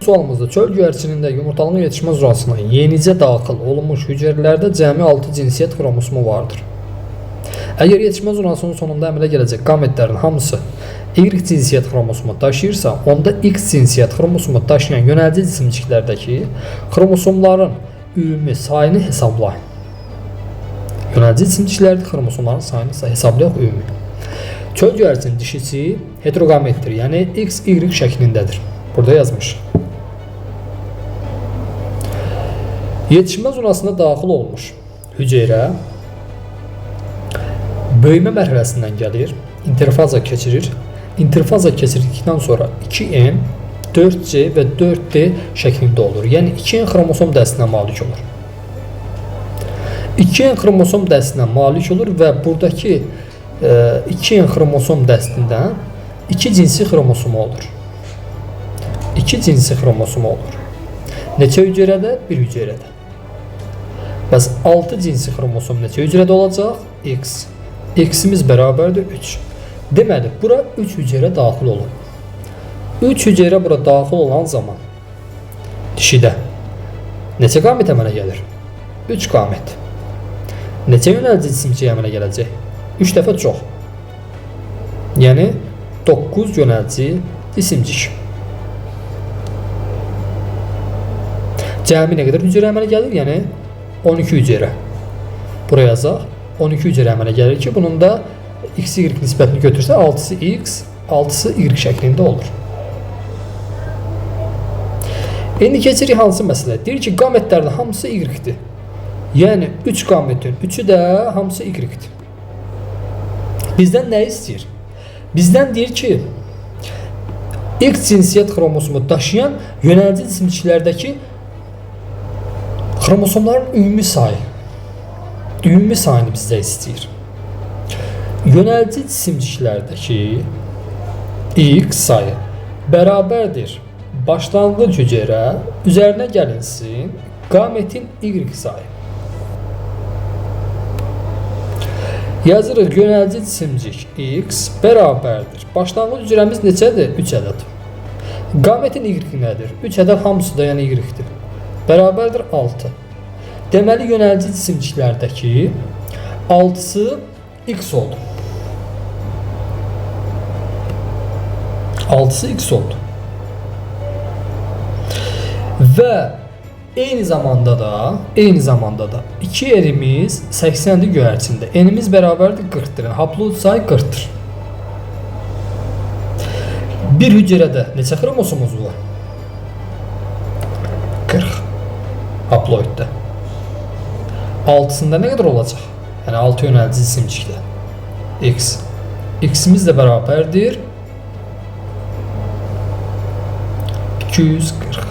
Sualımızda çöl göyərçinində yumurtalığın yetişmə zonasına yenicə daxil olunmuş hüceyrələrdə cəmi 6 cinsiyyət xromosomu vardır. Əgər yetişmə zonasının sonunda əmələ gələcək qametlərin hamısı Y cinsiyyət xromosomu daşıyırsa, onda X cinsiyyət xromosomu daşıyan yönəlici cisimciklərdəki xromosomların ümumi sayını hesablayın. Yönəlici cisimciklərdə xromosomların sayını hesablayaq ümumi. Çöl göyərçinin dişisi heteroqametdir, yəni XY şəklindədir. Burada yazmışıq. Yetişmə zonasına daxil olmuş hüceyrə böyümə mərhələsindən gəlir, interfaza keçirir. İnterfaza keçirdikdən sonra 2N, 4C və 4D şəklində olur. Yəni 2N xromosom dəstinə malik olur. 2N xromosom dəstinə malik olur və buradakı 2N xromosom dəstindən 2 cinsi xromosomu olur. 2 cinsi xromosomu olur. Neçə hüceyrədə? Bir hüceyrədə. Bəs 6 cinsi xromosom neçə hüceyrədə olacaq? X. X-imiz bərabərdir 3. Deməli, bura 3 hüceyrə daxil olur. 3 hüceyrə bura daxil olan zaman dişidə neçə qamet əmələ gəlir? 3 qamet. Neçə yönəlici cisimcik əmələ gələcək? 3 dəfə çox. Yəni 9 yönəlici cisimcik. Cəmi nə qədər hüceyrə əmələ gəlir? Yəni 12 hüceyrə. Buraya yazaq. 12 hüceyrə əmələ gəlir ki, bunun da XY nisbətini götürsə 6-sı X, 6-sı Y şəklində olur. İndi keçirik hansı məsələ? Deyir ki, qametlərin hamısı Y-dir. Yəni 3 qametin 3-ü də hamısı Y-dir. Bizdən nə istəyir? Bizdən deyir ki, X cinsiyyət xromosomu daşıyan yönəlici cisimciklərdəki xromosomların ümumi sayı. Ümumi sayını bizdə istəyir. Yönəlici cisimciklərdəki X sayı bərabərdir başlanğıc hüceyrə üzərinə gəlinsin qametin Y sayı. Yazırıq yönəlici cisimcik X bərabərdir. Başlanğıc hüceyrəmiz neçədir? 3 ədəd. Qametin Y nədir? 3 ədəd hamısı da yəni Y-dir. Bərabərdir 6. Deməli yönəlici cisimciklərdəki 6-sı X oldu. 6-sı X oldu. Və eyni zamanda da 2 R'imiz 80-dir göyərçində. N'imiz bərabərdir 40-dır. Yəni haploid sayı 40-dır. Bir hüceyrədə neçə xromosomumuz var? 40. Haploiddə. 6-sında nə qədər olacaq? Yəni 6 yönəlici cisimcikdə. X. X-imiz də bərabərdir 240.